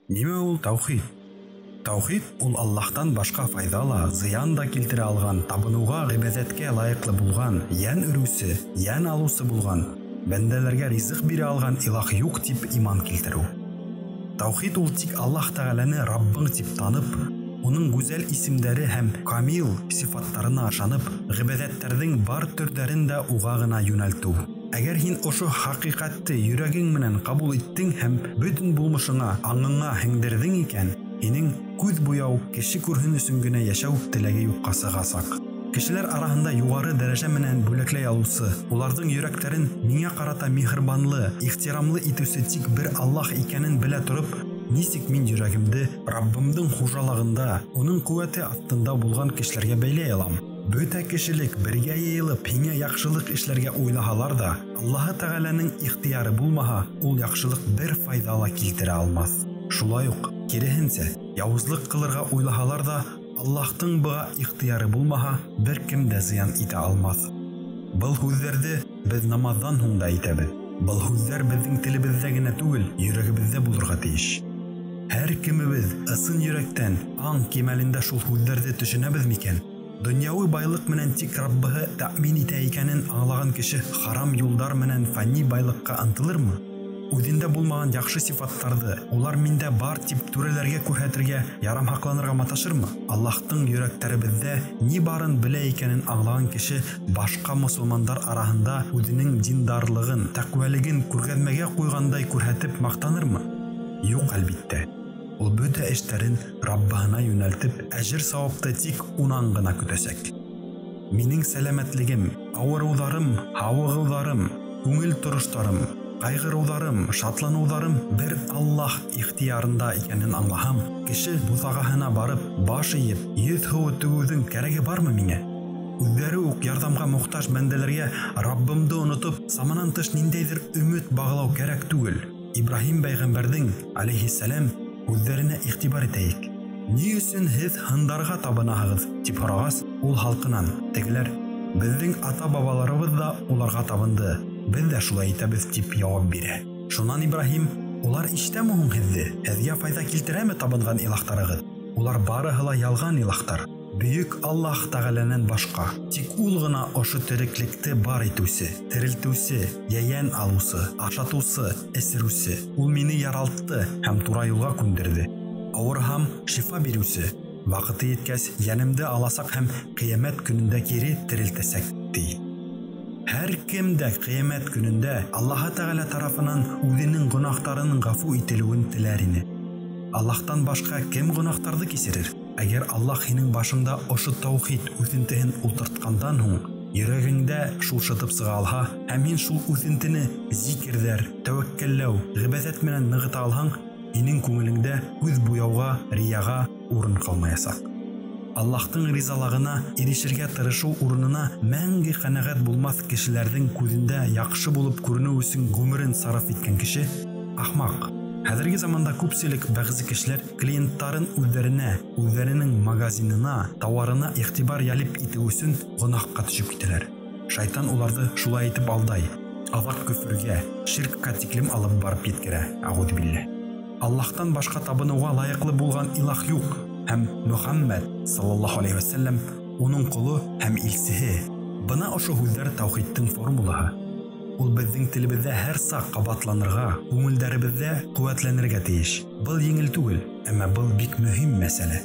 Нимә ул таухид? Таухид ул Аллаһтан башҡа файҙа ла, зыян да килтерә алған, табыныуға, ғибәҙәткә лайыҡлы булған, йән өрөүсе, йән алыусы булған, бәндәләргә ризыҡ бирә алған илаһ юҡ тип иман килтереү. Таухид ул тик Аллаһ Тәғәләне Раббың тип танып, уның гүзәл исемдәре һәм камил сифаттарына ышанып, ғибәҙәттәрҙең бар төрҙәрен дә уға ғына йүнәлтеү. Әгәр һин ошо хәҡиҡәтте йөрәгең менән ҡабул иттең һәм бөтөн булмышыңа, аңыңа һеңдерҙең икән, һинең күҙ буяу, кеше күрһен өсөн генә йәшәү теләге юҡҡа сығасаҡ. Кешеләр араһында юғары дәрәжә менән бүләкләй алыусы, уларҙың йөрәктәрен миңә ҡарата миһырбанлы, ихтирамлы итеүсе тик бер Аллаһ икәнен белә тороп, нисек мин йөрәгемде Раббымдың хужалығында, уның ҡеүәте аҫтында булған кешеләргә бәйләй алам? Бөтә кешелек бергә йыйылып, һиңә яҡшылыҡ эшләргә уйлаһалар ҙа, Аллаһы Тәғәләнең ихтыяры булмаһа, ул яҡшылыҡ бер файҙа ла килтерә алмаҫ. Шулай уҡ, киреһенсә, яуызлыҡ ҡылырға уйлаһалар ҙа, Аллаһтың быға ихтыяры булмаһа, бер кем дә зыян итә алмаҫ. Был һүҙҙәрҙе беҙ намаҙҙан һуң да әйтәбеҙ. Был һүҙҙәр беҙҙең телебеҙҙә генә түгел, йөрәгебеҙҙә булырға тейеш. Һәр кемебеҙ ысын йөрәктән, аң кимәлендә шул һүҙҙәрҙе төшөнәбеҙ микән? Донъяуи байлыҡ менән тик Раббыһы тәьмин итә икәнен аңлаған кеше харам юлдар менән фани байлыҡҡа ынтылырмы? Үҙендә булмаған яҡшы сифаттарҙы, улар миндә бар тип түрәләргә күрһәтергә, ярамһаҡланырға маташырмы? Аллаһтың йөрәктәребеҙҙә ни барын белә икәнен аңлаған кеше башҡа мосолмандар араһында үҙенең диндарлығын, тәҡүәлеген күргәҙмәгә ҡуйғандай күрһәтеп маҡтанырмы? Юҡ, әлбиттә. Ул бөтә эштәрен Раббыһына йүнәлтеп, әжер-сауапты тик унан ғына көтәсәк. Минең сәләмәтлегем, ауырыуҙарым, һауығыуҙарым, күңел тороштарым, ҡайғырыуҙарым, шатланыуҙарым бер Аллаһ ихтыярында икәнен аңлаһам, кеше буҫағаһына барып, баш эйеп, йөҙ һыуы түгеүҙең кәрәге бармы миңә? Үҙҙәре үк ярҙамға мохтаж бәндәләргә Раббымды онотоп, саманан тыш ниндәйҙер өмөт бағлау кәрәк түгел. Ибраһим пәйғәмбәрҙең, алейһиссәләм, һүҙҙәренә иғтибар итәйек. Ни өсөн һеҙ һындарға табынаһығыҙ? Тип һорағас, ул халҡынан, тегеләр, беҙҙең ата-бабаларыбыҙ ҙа уларға табынды, беҙ ҙә шулай итәбеҙ, тип яуап бирә. Шунан Ибраһим, улар ишетәме һуң һеҙҙе? Һеҙгә файҙа килтерәме табынған илаһтарығыҙ? Улар барыһы ла ялған илаһтар. Бөйөк Аллаһ Тәғәләнән башҡа. Тик ул ғына ошо тереклекте бар итеүсе, терелтеүсе, йәйән алыусы, ашатыусы, эсереүсе. Ул мине яралтты һәм тура юлға күндерҙе. Ауырһам, шифа биреүсе. Ваҡыты еткәс, йәнемде аласаҡ һәм ҡиәмәт көнөндә кире терелтәсәк, ти. Һәр кем дә ҡиәмәт көнөндә Аллаһы Тәғәлә тарафынан үҙенең гонаһтарының ғәфү ителеүен теләр ине. Аллаһтан башҡа кем гонаһтарҙы кисерер? Әгәр Аллаһ һинең башыңда ошо таухид үҫентеһен ултыртҡандан һуң, йөрәгеңдә шул шытып сыға алһа, һәм һин шул үҫентене зикерҙәр, тәүәккәлләү, ғибәҙәт менән нығыта алһаң, һинең күңелеңдә күҙ буяуға, рияға урын ҡалмаясаҡ. Аллаһтың ризалығына ирешергә тырышыу урынына мәңге ҡәнәғәт булмаҫ кешеләрҙең күҙендә яҡшы булып күренеү өсөн ғүмерен сарыф иткән кеше ахмаҡ. Хәҙерге заманда күпселек бәғзе кешеләр клиенттарын үҙҙәренә, үҙҙәренең магазинына, тауарына иғтибар йәлеп итеү өсөн гонаһҡа төшөп китәләр. Шайтан уларҙы шулай итеп алдай, аҙаҡ көфөргә, ширккә тиклем алып барып еткерә. Әғүҙ билләһ. Аллаһтан башҡа табыныуға лайыҡлы булған илаһ юҡ, һәм Мөхәммәд саллаллаһу алейһи вәсәлләм уның ҡоло һәм илсеһе. Бына ошо һүҙҙәр таухидтың формулаһы. Ул беҙҙең телебеҙҙә һәр саҡ ҡабатланырға, күңелдәребеҙҙә ҡеүәтләнергә тейеш. Был еңел түгел, әммә был бик мөһим мәсьәлә.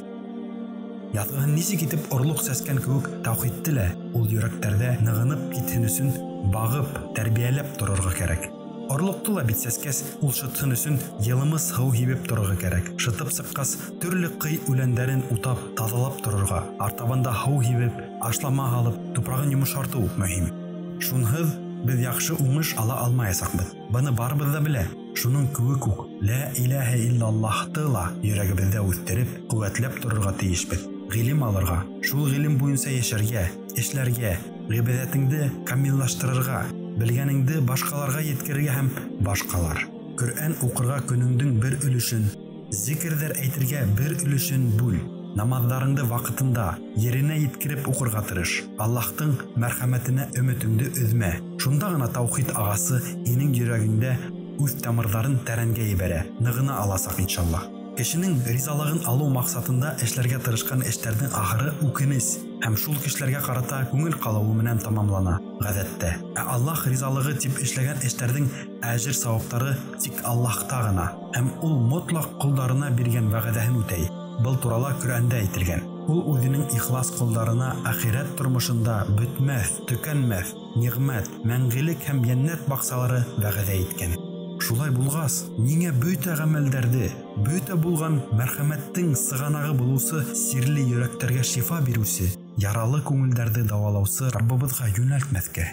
Яҙғыһын нисек итеп орлоҡ сәскән кеүек таухидты ла ул йөрәктәрҙә нығынып китһен өсөн бағып, тәрбиәләп торорға кәрәк. Орлоҡто ла бит сәскәс, ул шытһын өсөн йылымыс һыу һибеп торорға кәрәк. Шытып сыҡҡас, төрлө ҡый үләндәрен утап, таҙалап торорға, артабанда һыу һибеп, ашлама һалып, тупрағын йомшартыу мөһим. Шунһыҙ беҙ яҡшы уңыш ала алмаясаҡбыҙ. Быны барыбыҙ ҙа белә. Шуның кеүек үк лә иләһә иллаллаһты ла йөрәгебеҙҙә үҫтереп, ҡеүәтләп торорға тейешбеҙ. Ғилем алырға, шул ғилем буйынса йәшәргә, эшләргә, ғибәҙәтеңде камиллаштырырға, белгәнеңде башҡаларға еткерергә һәм башҡалар. Ҡөрьән уҡырға көнөңдөң бер өлөшөн, зикерҙәр әйтергә бер өлөшөн бүл. Намаҙҙарыңды ваҡытында еренә еткереп уҡырға тырыш. Аллаһтың мәрхәмәтенә өмөтөңдө өҙмә. Шунда ғына таухид ағасы һинең йөрәгеңдә үҙ тамырҙарын тәрәнгә ебәрә, нығына аласаҡ иншаллаһ. Кешенең ризалығын алыу маҡсатында эшләргә тырышҡан эштәрҙең ахыры үкенес һәм шул кешеләргә ҡарата күңел ҡалыуы менән тамамлана, ғәҙәттә. Ә Аллаһ ризалығы тип эшләгән эштәрҙең әжер-сауаптары тик Аллаһта ғына, һәм ул мотлаҡ ҡолдарына биргән вәғәҙәһен үтәй. Был турала Ҡөрьәндә әйтелгән. Ул үҙенең ихлас ҡолдарына әхирәт тормошонда бөтмәҫ, төкәнмәҫ ниғмәт, мәңгелек һәм йәннәт баҡсалары вәғәҙә иткән. Шулай булғас, ниңә бөтә ғәмәлдәрҙе, бөтә булған мәрхәмәттең сығанағы булыусы сирле йөрәктәргә шифа биреүсе, яралы күңелдәрҙе дауалаусы Раббыбыҙға йүнәлтмәҫкә?